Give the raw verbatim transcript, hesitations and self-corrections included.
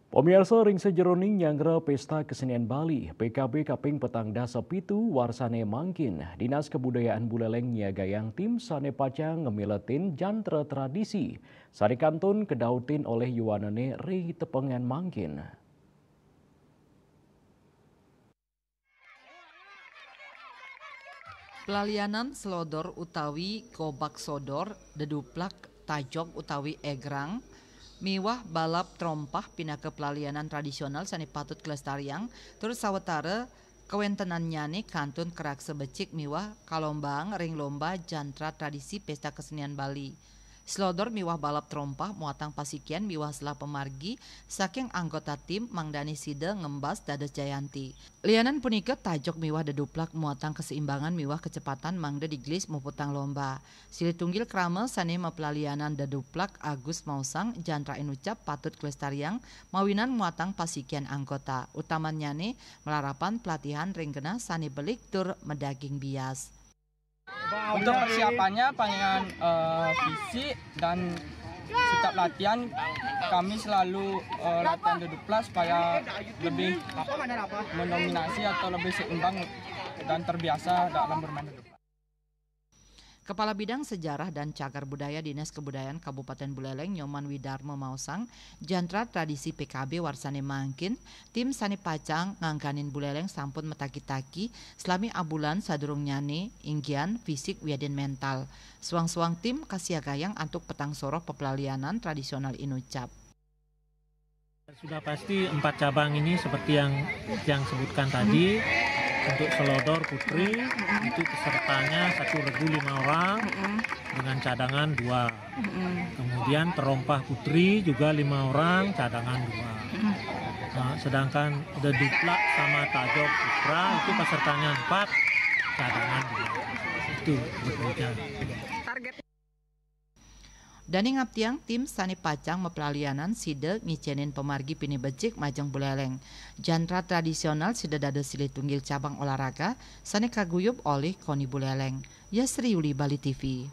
Pamiarsa, ring sajeroning nyanggra Pesta Kesenian Bali, P K B, kaping petang dasa pitu warsane mangkin, Dinas Kebudayaan Buleleng nyiagayang tim sane pacang ngemiletin jantra tradisi sane kantun kadautin olih yuanane ring tepengan mangkin. Pelalianan selodor utawi gobak sodor, deduplak, tajog utawi egrang, miwah balap trompah pinaka pelalianan tradisional sane patut kalestariang, tur sawatara kawentenannyane kantun karaksa becik miwah kalombaang ring lomba jantra tradisi Pesta Kesenian Bali. Selodor miwah balap trompah muatang pasikian miwah selah pamargi saking anggota tim mangdane sida ngembas dados jayanti. Lianan punika, tajog miwah deduplak muatang kaseimbangan miwah kacepatan mangda digelis muputang lomba. Silih tunggil krama sane mapelalianan deduplak Agus maosang, jantra inucap patut kalestariang mawinan muatang pasikian anggota. Utamannyane malarapan pelatihan ring genah sane belik tur madaging bias. Untuk persiapannya palingan, eh, fisik dan setiap latihan kami selalu, eh, latihan deduplas supaya lebih mendominasi atau lebih seimbang dan terbiasa dalam bermain deduplas. Kepala Bidang Sejarah dan Cagar Budaya Dinas Kebudayaan Kabupaten Buleleng, Nyoman Widarma, maosang, jantra tradisi P K B warsane mangkin, tim sane pacang ngangganin Buleleng sampun mataki-taki salami abulan sadurungnyane, inggihan fisik wiadin mental. Suang-suang tim kasiagayang antuk petang soroh pepelalianan tradisional inucap. Sudah pasti empat cabang ini seperti yang, yang sebutkan tadi, untuk selodor putri, itu pesertanya satu regu lima orang, dengan cadangan dua. Kemudian terompah putri juga lima orang, cadangan dua. Nah, sedangkan deduplak sama tajog putra itu pesertanya empat, cadangan dua. Itu bekerja. Dane ngaptiang tim sane pacang mapelalianan sida ngicenin pamargi pinih becik majeng Buleleng. Jantra tradisional sida dados silih tunggil cabang olahraga sane kaguyub olih koni Buleleng. Yasri Yuli, Bali T V.